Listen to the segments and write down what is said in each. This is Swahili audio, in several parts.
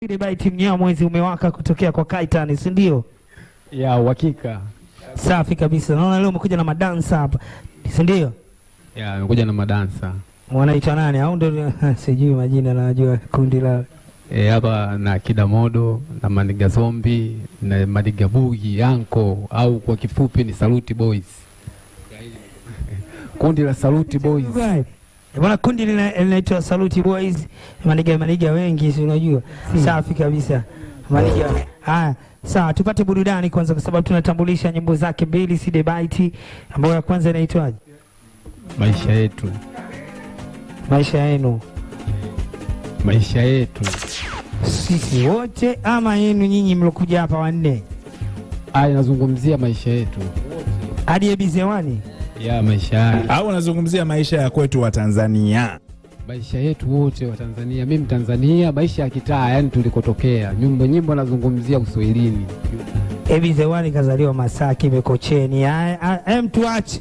Ile baiti Mnyamwezi umewaka kutokea kwa Kaitan, si ndio? Ya uhakika. Safi kabisa. Naona leo umekuja na madansa hapa, si ndio? Ya, nimekuja na madansa. Wanaitwa nani? Au ndio sijui majina, najua kundi la Hapa na Kidamodo na Maniga Zombi na Maniga Bugi Anko au kwa kifupi ni Saluti Boys. Kundi la Saluti Boys. Bwana, kundi linaitwa Saluti Boys. Maniga maniga wengi, si unajua. Safi kabisa. Maniga. Haya, sawa, tupate burudani kwanza kwa sababu tunatambulisha nyimbo zake mbili Cde Bite, ambayo ya kwanza inaitwaje? Maisha yetu. Maisha yenu. Maisha yetu. Sisi wote ama yenu nyinyi mlokuja hapa wanne? Ah, nazungumzia maisha yetu. Hadi Ebizewani? Ya maisha haya. Au unazungumzia maisha ya kwetu wa Tanzania? Maisha yetu wote wa Tanzania. Mimi Mtanzania, maisha ya kitaa, yani tulikotokea. Nyimbo nazungumzia Uswahilini. Ebizewani kazaliwa Masaki Mikocheni. Haya, mtuache.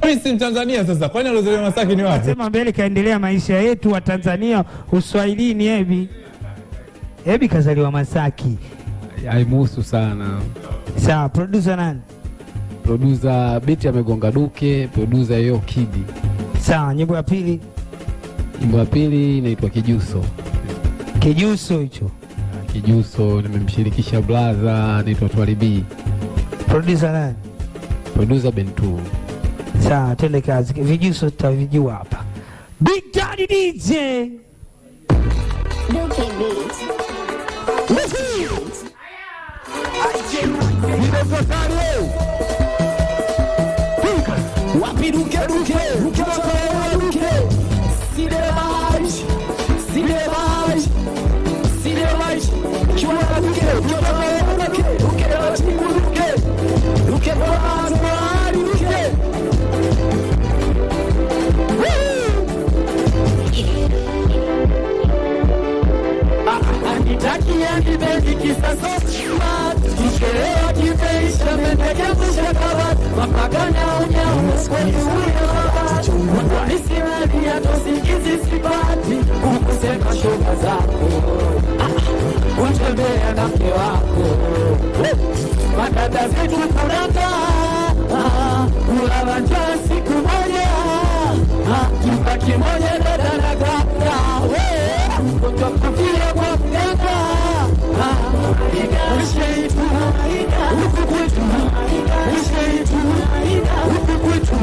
Mimi si Mtanzania sasa. Kwani alizaliwa Masaki ni wapi? Sema mbele kaendelea maisha yetu wa Tanzania Uswahilini. Ebi. Ebi kazaliwa Masaki. Haimuhusu sana. Sawa, producer nani? Producer Biti amegonga duke, producer Yo Kidi. Sawa, nyimbo ya pili. Nyimbo ya pili inaitwa Kijuso. Kijuso hicho. Kijuso nimemshirikisha brother anaitwa Twali B. Producer nani? Producer Bentu. Sawa, twende kazi. Vijuso tutavijua hapa. Big Daddy DJ. Duke Beat. Wapi duke duke duke duke Cde Bite Cde Bite Cde Bite Kiwa duke duke duke duke duke duke duke duke. Anitakia kipenzi kisasa Kichelewa kimeisha mendekeza kabat mapagana unyau kwetu huyo nisimamia tosingizi sipati kukusema shoga zako kutembea na mke wako madada zetu kunaka kulala njaa siku moja chumba kimoja dada na kaka mgonjwa kufia kwa mganga maisha yetu huku kwetu maisha yetu huku kwetu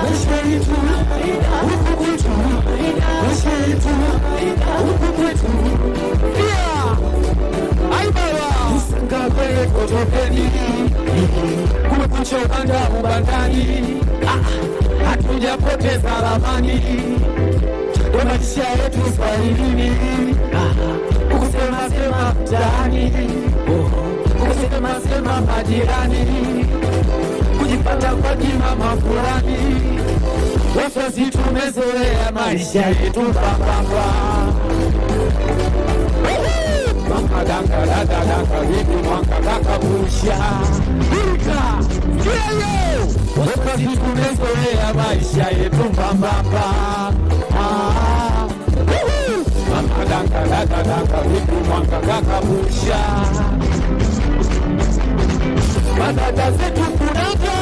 maisha yetu huku kwetu maisha yetu huku kwetu pia ai baba Isanga kotopeni kumekucha ubanda ubandani hatujapoteza ramani ya maisha yetu Swahilini kusema sema mtaani kusema sema majirani kujipata kwa kimama fulani wazazi tumezoea maisha yetu pambamba mama danga dada danga vipi mwanga kaka busha Birika Yeyo wazazi tumezoea maisha yetu pambamba mama danga dada danga vipi mwanga kaka busha madada zetu kunaka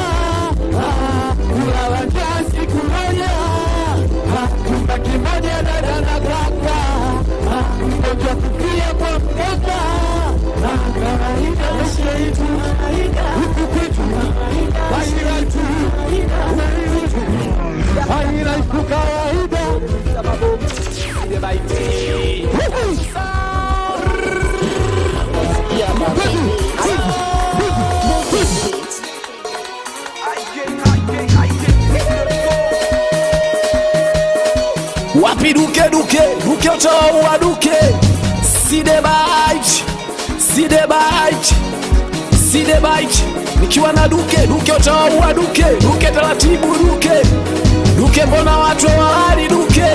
kulala njaa siku moja chumba kimoja dada na kaka mgonjwa kufia kwa mganga kawaida maisha yetu huku kwetu maisha yetu huku kawaida. Duke Beat. Wapi duke duke duke utawaua duke Cde Bite Cde Bite Cde Bite nikiwa na duke duke utawaua duke duke taratibu duke duke mbona watu hawalali duke.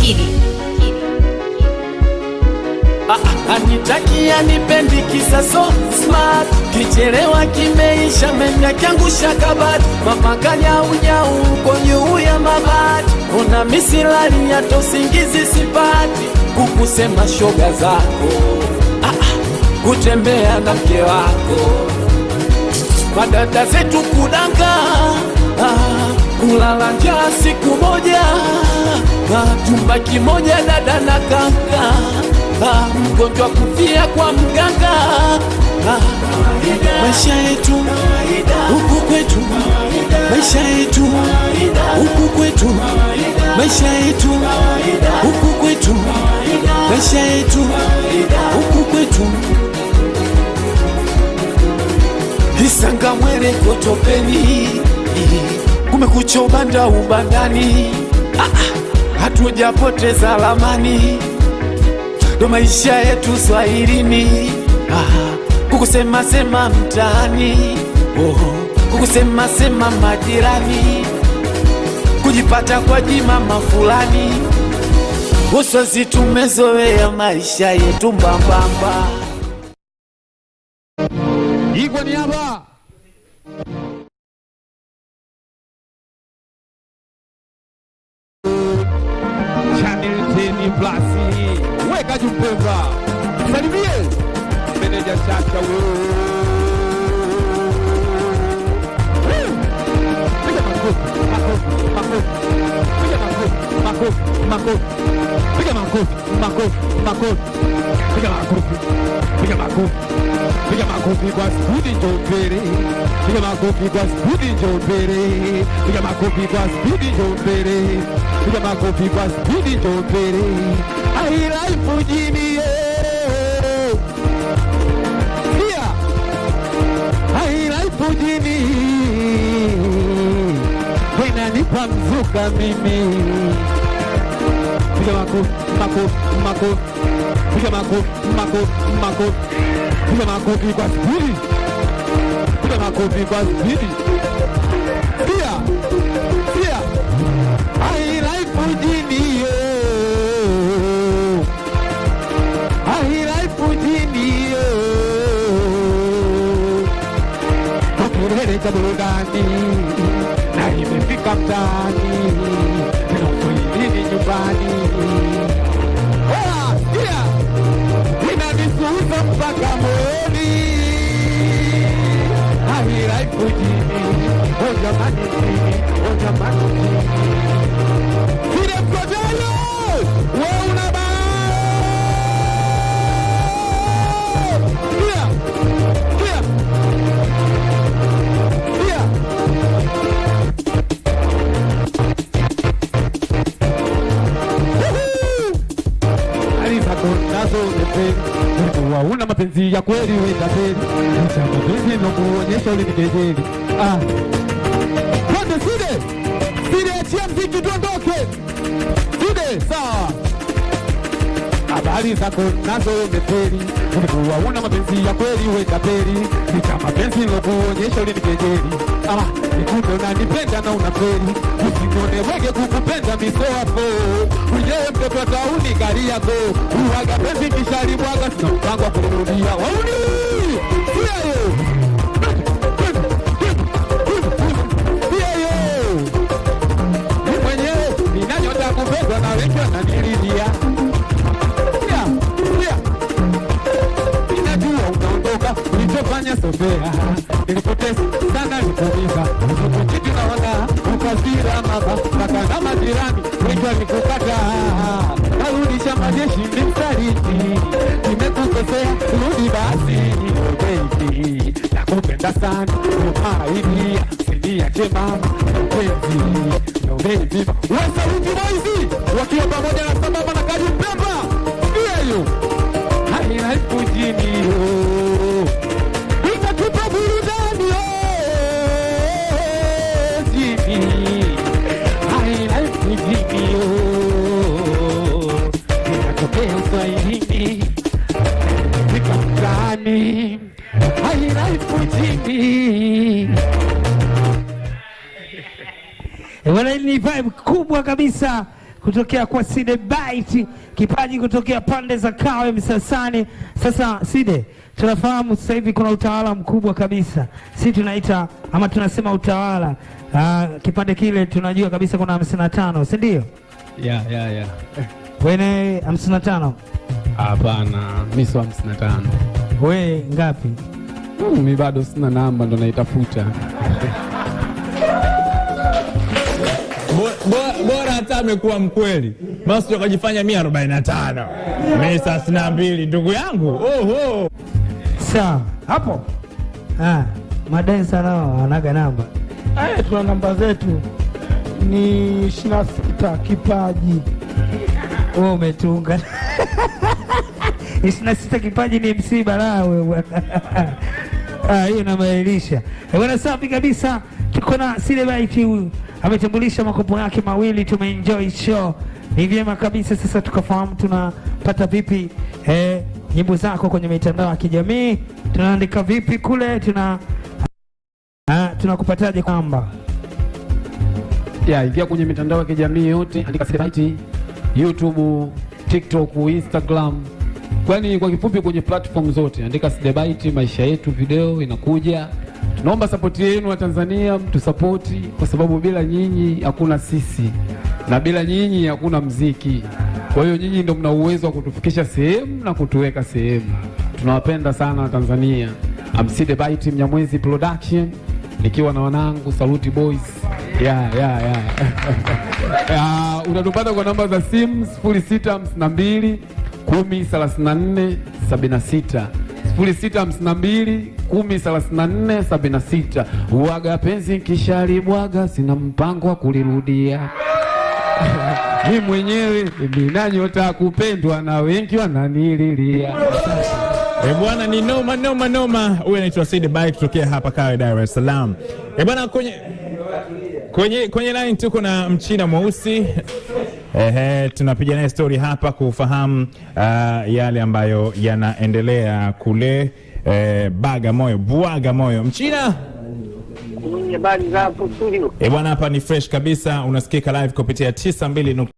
Kidi. Anitaki anipendi kisa so smart, kichelewa kimeisha, menya kyangusha kabati, mama kanyaunyau uko juu ya mabati, una misilali hata usingizi sipati, kukusema shoga zako ah, ah, kutembea na mke wako, madada zetu kudanga ah, kulala njaa siku moja ah, chumba kimoja dada na kaka ah, mgonjwa kufia kwa mganga ah, maisha yetu huku kwetu, maisha yetu huku kwetu, maisha yetu huku kwetu, maisha yetu huku kwetu. Isanga mwele kotopeni, kumekucha ubanda ubandani, ah, ah, hatujapoteza lamani, ndo maisha yetu Swahilini, ah, kukusema sema mtaani, oh, kukusema sema majirani, kujipata kwa jimama fulani, uswazi tumezoea maisha yetu mbambamba. Hii kwa niaba Channel 10 Plus, weka Jumpemba, salimie meneja Chacha wewe. Piga makofi, makofi, makofi. Piga makofi, makofi, makofi. Piga makofi, makofi, makofi. Piga makofi, piga makofi. Piga makofi kwa spidi njoo mbele. Piga makofi kwa spidi njoo mbele. Piga makofi kwa spidi njoo mbele. Piga makofi kwa spidi njoo mbele. I life mjini yeah. Pia I life mjini inanipa mzuka mimi. Piga makofi, makofi, makofi. Piga makofi, makofi, makofi. Piga makofi kwa spidi. Piga makofi kwa spidi. Pia, pia. I life mjini yo. I life mjini yo. Kilele cha burudani na imefika mtaani, tena uswahilini nyumbani. Oya, sikia, inanisuuza mpaka moyoni. I life mjini, oh jamani mjini, oh jamani mjini. Sile Mkojalo, we una balaa. Sikia, sikia, sikia. Woohoo! Alizako nazo umefeli, ulikuwa una mapenzi ya kweli we tapeli, licha mapenzi nokuonyesha ulinikejeli. Ah, twende Side, Side, achia mziki tuondoke. Side, sawa. Habari zako nazo umefeli, ulikuwa una mapenzi ya kweli we tapeli, licha mapenzi nilokuonyesha ulinikejeli. Ah, nikumbe unanipenda na unafeli, usinione wege kukupenda misoapo, mwenyewe mtoto wa tauni gari yako, uwaga penzi kisha libwaga, sina mpango wa kulirudia. Wauni! Sikia yo! Sikia yo! Mimi mwenyewe nina nyota kupendwa na wengi wananililia. Sikia, sikia. Ninajua unaondoka, ulichofanya sofea, nilipoteza sana, nikuumiza ukuchiti, naona ukazira mama mpaka na majirani wengi walikukata. Narudisha majeshi ni msaliti, nimekukosea, rudi basi. Oh baby, nakupenda sana, umaidia usiniache mama mpenzi, oh baby. Wasaluti Boys wakiwa pamoja na sambamba na Kaji Mpemba, sikia hiyo haina mjini yo itatupa burudani yo jini haina mjini yo inatokea uswahilini fika mtaani haina mjini. Bwana, hili ni vibe kubwa kabisa kutokea kwa Side Bite, kipaji kutokea pande za Kawe Msasani. Sasa Side, tunafahamu sasa hivi kuna utawala mkubwa kabisa, si tunaita ama tunasema utawala kipande kile tunajua kabisa kuna 55, si ndio? Yeah. Wewe 55? Hapana, mi sio 55. Wewe ngapi? Mi bado sina namba, ndo naitafuta. Bora hata amekuwa mkweli, basi ukajifanya 145, mimi 32, ndugu yangu. Oho. Sawa Hapo madensa nao wanaga namba. Tuna namba zetu ni 26 kipaji. Wewe umetunga 26 kipaji ni MC balaa wewe bwana. Hiyo namaanisha. Bwana safi kabisa. Tuko na Side Bite huyu. Ametambulisha makopo yake mawili, tumeenjoy show. Ni vyema kabisa sasa tukafahamu tunapata vipi nyimbo zako kwenye mitandao ya kijamii, tunaandika vipi kule, tunakupataje kwamba? Yeah, ingia kwenye mitandao ya kijamii yote, andika Side Bite, YouTube, TikTok, Instagram. Kwani kwa kifupi kwenye platform zote andika Side Bite, maisha yetu video inakuja. Tunaomba support yenu wa Tanzania, mtusapoti kwa sababu bila nyinyi hakuna sisi na bila nyinyi hakuna mziki. Kwa hiyo nyinyi ndio mna uwezo wa kutufikisha sehemu na kutuweka sehemu. Tunawapenda sana Tanzania. I'm Side Bite Mnyamwezi Production nikiwa na wanangu Saluti Boys. Yeah. Utatupata kwa namba za simu 0652 10 34 76. 0652 10 34 76. Uwaga penzi kisha libwaga, sina mpango wa kulirudia. Mi mwenyewe nina nyota kupendwa na wengi wananililia. Bwana ni noma noma noma. Huyu anaitwa Side Bite kutokea hapa Kawe, Dar es Salaam. Bwana kwenye line tuko na Mchina mweusi. Tunapiga naye story hapa kufahamu yale ambayo yanaendelea kule Bagamoyo, Bwagamoyo. Mchina? Habari za hapo studio? Bwana hapa ni fresh kabisa, unasikika live kupitia 92.